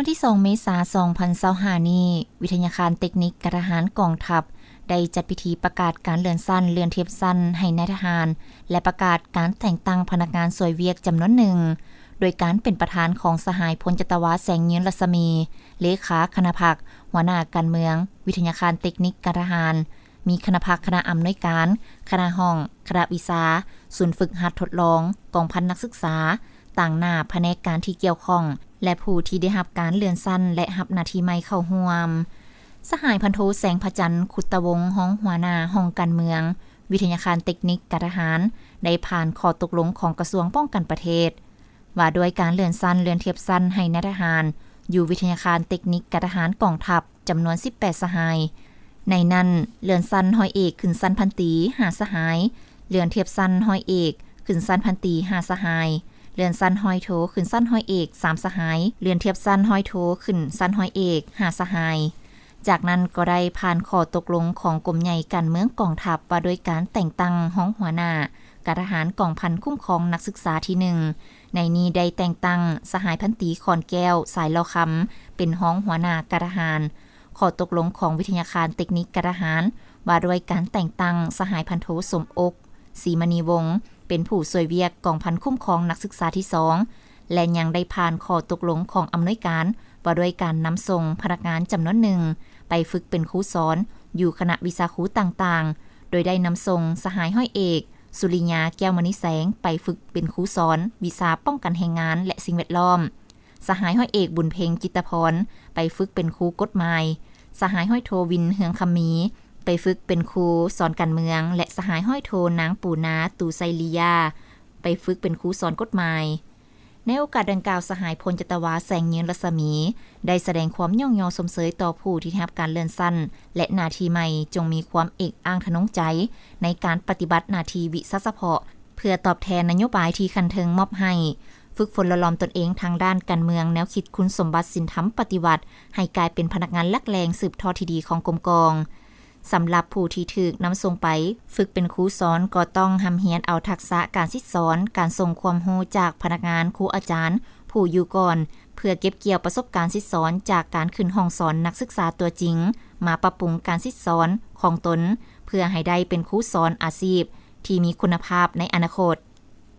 ວັນທີສອງ ເມສາ ສອງພັນຊາວຫ້ານີ້, ວິທະຍາຄານເຕັກນິກການທະຫານກອງທັບ ໄດ້ຈັດພິທີປະກາດການເລື່ອນຊັ້ນ, ເລື່ອນທຽບຊັ້ນໃຫ້ນາຍທະຫານ ແລະ ປະກາດການແຕ່ງຕັ້ງພະນັກງານຊ່ວຍວຽກຈຳນວນໜຶ່ງ, ໂດຍການເປັນປະທານຂອງສະຫາຍ ພົນຈັດຕະວາ ແສງຍືນລັດສະໝີ, ເລຂາຄະນະພັກ, ຫົວໜ້າການເມືອງ, ວິທະຍາຄານເຕັກນິກການທະຫານ, ມີຄະນະພັກ, ຄະນະອຳນວຍການ, ຄະນະຫ້ອງ, ຄະນະວິຊາ, ສູນຝຶກຫັດທົດລອງ, ກອງພັນນັກສຶກສາ, ຕາງໜ້າພະແນກການທີ່ກ່ຽວຂ້ອງ ແລະ ຜູ້ທີ່ໄດ້ຮັບການເລື່ອນຊັ້ນ ແລະ ຮັບໜ້າທີ່ໃໝ່ເຂົ້າຮ່ວມ. ສະຫາຍ ພັນໂທ ແສງພະຈັນ ຄຸດຕະວົງ, ຮອງຫົວໜ້າຫ້ອງການເມືອງ, ວິທະຍາຄານເຕັກນິກການທະຫານ ໄດ້ຜ່ານຂໍ້ຕົກລົງຂອງກະຊວງປ້ອງກັນປະເທດ ວ່າດ້ວຍການເລື່ອນຊັ້ນ, ເລື່ອນທຽບຊັ້ນໃຫ້ນາຍທະຫານ ຢູ່ວິທະຍາຄານເຕັກນິກການທະຫານກອງທັບ ຈຳນວນສິບແປດສະຫາຍ. ໃນນັ້ນ, ເລື່ອນຊັ້ນຮ້ອຍເອກຂຶ້ນຊັ້ນພັນຕີ ຫ້າສະຫາຍ, ເລື່ອນທຽບຊັ້ນຮ້ອຍເອກຂຶ້ນຊັ້ນພັນຕີ ຫ້າສະຫາຍ, ເລື່ອນຊັ້ນຮ້ອຍໂທຂຶ້ນຊັ້ນຮ້ອຍເອກ ສາມສະຫາຍ, ເລື່ອນທຽບຊັ້ນຮ້ອຍໂທຂຶ້ນຊັ້ນຮ້ອຍເອກ ຫ້າສະຫາຍ. ຈາກນັ້ນກໍໄດ້ຜ່ານຂໍ້ຕົກລົງຂອງກົມໃຫຍ່ການເມືອງກອງທັບ ວ່າດ້ວຍການແຕ່ງຕັ້ງຮອງຫົວໜ້າການທະຫານກອງພັນຄຸ້ມຄອງນັກສຶກສາທີໜຶ່ງ. ໃນນີ້ໄດ້ແຕ່ງຕັ້ງສະຫາຍ ພັນຕີ ຂອນແກ້ວ ສາຍຫຼໍ່ຄຳ ເປັນຮອງຫົວໜ້າການທະຫານ. ຂໍ້ຕົກລົງຂອງວິທະຍາຄານເຕັກນິກການທະຫານ ວ່າດ້ວຍການແຕ່ງຕັ້ງສະຫາຍ ພັນໂທ ສົມອົກ ສີມະນີວົງ ເປັນຜູ້ຊ່ວຍວຽກກອງພັນຄຸ້ມຄອງນັກສຶກສາທີສອງ ແລະ ຍັງໄດ້ຜ່ານຂໍ້ຕົກລົງຂອງອຳນວຍການ ວ່າດ້ວຍການນຳສົ່ງພະນັກງານຈຳນວນໜຶ່ງໄປຝຶກເປັນຄູສອນຢູ່ຄະນະວິຊາຄູຕ່າງໆ, ໂດຍໄດ້ນຳສົ່ງສະຫາຍ ຮ້ອຍເອກ ສຸລິຍາ ແກ້ວມະນີແສງ ໄປຝຶກເປັນຄູສອນວິຊາປ້ອງກັນແຮງງານ ແລະ ສິ່ງແວດລ້ອມ, ສະຫາຍ ຮ້ອຍເອກ ບຸນເພັງ ຈິດຕະພອນ ໄປຝຶກເປັນຄູກົດໝາຍ, ສະຫາຍ ຮ້ອຍໂທ ວິນ ເຮືອງຄຳມີ ໄປຝຶກເປັນຄູສອນການເມືອງ ແລະ ສະຫາຍ ຮ້ອຍໂທ ນາງ ປູນາ ຕູໄຊລີຍາ ໄປຝຶກເປັນຄູສອນກົດໝາຍ. ໃນໂອກາດດັ່ງກ່າວ, ສະຫາຍ ພົນຈັດຕະວາ ແສງຍືນລັດສະໝີ ໄດ້ສະແດງຄວາມຍ້ອງຍໍຊົມເຊີຍຕໍ່ຜູ້ທີ່ໄດ້ຮັບການເລື່ອນຊັ້ນ ແລະ ໜ້າທີ່ໃໝ່ ຈົ່ງມີຄວາມເອກອ້າງທະນົງໃຈໃນການປະຕິບັດໜ້າທີ່ວິຊາສະເພາະ ເພື່ອຕອບແທນນະໂຍບາຍທີ່ຂັ້ນເທິງມອບໃຫ້, ຝຶກຝົນຫຼໍ່ຫຼອມຕົນເອງທາງດ້ານການເມືອງ, ແນວຄິດຄຸນສົມບັດສິນທຳປະຕິວັດ ໃຫ້ກາຍເປັນພະນັກງານຫຼັກແຫຼ່ງສືບທອດທີ່ດີຂອງກົມກອງ. ສຳລັບຜູ້ທີ່ຖືກນຳສົ່ງໄປຝຶກເປັນຄູສອນ ກໍຕ້ອງຮ່ຳຮຽນເອົາທັກສະການສິດສອນ, ການສົ່ງຄວາມຮູ້ຈາກພະນັກງານ, ຄູອາຈານ, ຜູ້ຢູ່ກ່ອນ, ເພື່ອເກັບກ່ຽວປະສົບການສິດສອນຈາກການຂຶ້ນຫ້ອງສອນນັກສຶກສາຕົວຈິງ, ມາປັບປຸງການສິດສອນຂອງຕົນ ເພື່ອໃຫ້ໄດ້ເປັນຄູສອນອາຊີບທີ່ມີຄຸນນະພາບໃນອະນາຄົດ.